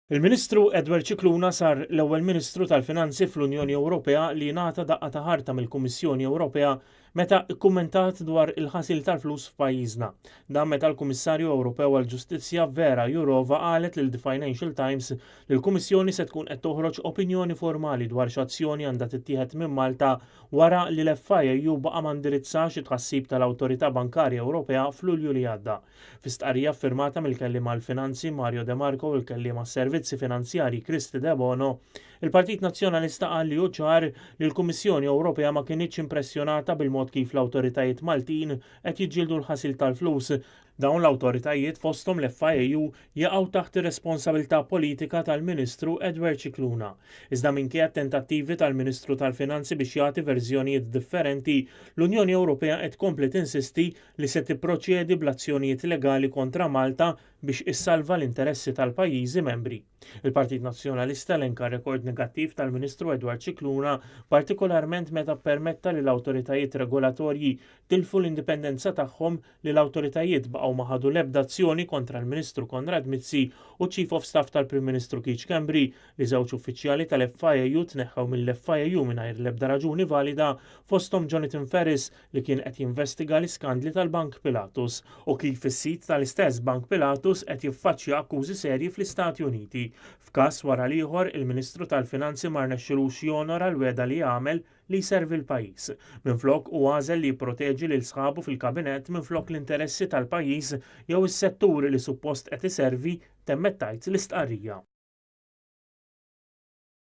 Il-Ministru Edward Scicluna sar l-ewwel Ministru tal-Finanzi fl-Unjoni Ewropea li ngħata daqqa ta' ħarta mill-Kummissjoni Ewropea meta kkummentat dwar il-ħasil tal-flus f'pajjiżna. Dan meta l-Kummissarju Ewropew għall-Ġustizzja Vera Jourova qalet lil The Financial Times li l-Kummissjoni se tkun qed toħroġ opinjoni formali dwar x'azzjoni għandha tittieħed minn Malta wara li l-FIAU baqa' ma ndirizzax it-tħassib tal-Awtorità Bankarja Ewropea f'Lulju li għadda. Fi stqarrija ffirmata mill-Kelliem għall-Finanzi Mario De Marco u l-Kelliem għas-Servizzi Finanzjarji Kristy Debono, il-Partit Nazzjonalista qal li hu ċar li l-Kummissjoni Ewropea ma kinitx impressjonata bil-mod kif l-awtoritajiet Maltin qed jiġġieldu l-ħasil tal-flus. Dawn l-awtoritajiet, fosthom l-FIAU, jaqgħu taħt ir-responsabilità politika tal-Ministru Edward Scicluna. Iżda minkejja t-tentattivi tal-Ministru tal-Finanzi biex jagħti verżjonijiet differenti, l-Unjoni Ewropea qed tkompli tinsisti li se tipproċedi bl-azzjonijiet legali kontra Malta biex issalva l-interessi tal-pajjiżi membri. Il-Partit Nazzjonalista elenka r-rekord negattiv tal-Ministru Edward Scicluna, partikolarment meta ppermetta li l-awtoritajiet regolatorji tilfu l-indipendenza tagħhom li l-awtoritajiet baqgħu ma ħadu l-ebda azzjoni kontra l-Ministru Konrad Mizzi u ċ-Chief of Staff tal-Prim Ministru Keith Schembri li żewġ uffiċjali tal-FIAU tneħħew mill-FIAU mingħajr l-ebda raġuni valida fosthom Jonathan Ferris li kien qed jinvestiga l-iskandli tal-Bank Pilatus u kif is-sid tal-istess Bank Pilatus qed jiffaċċja akkużi serji fl-Istati Uniti. F'każ wara l-ieħor, il-Ministru tal-Finanzi ma rnexxilux jonora l-wegħda li għamel li jservi l-pajjiż. Minflok hu għażel li jipproteġi lil sħabu fil-kabinett minflok l-interessi tal-pajjiż jew is-settur li suppost qed iservi, temmet tgħid l-istqarrija.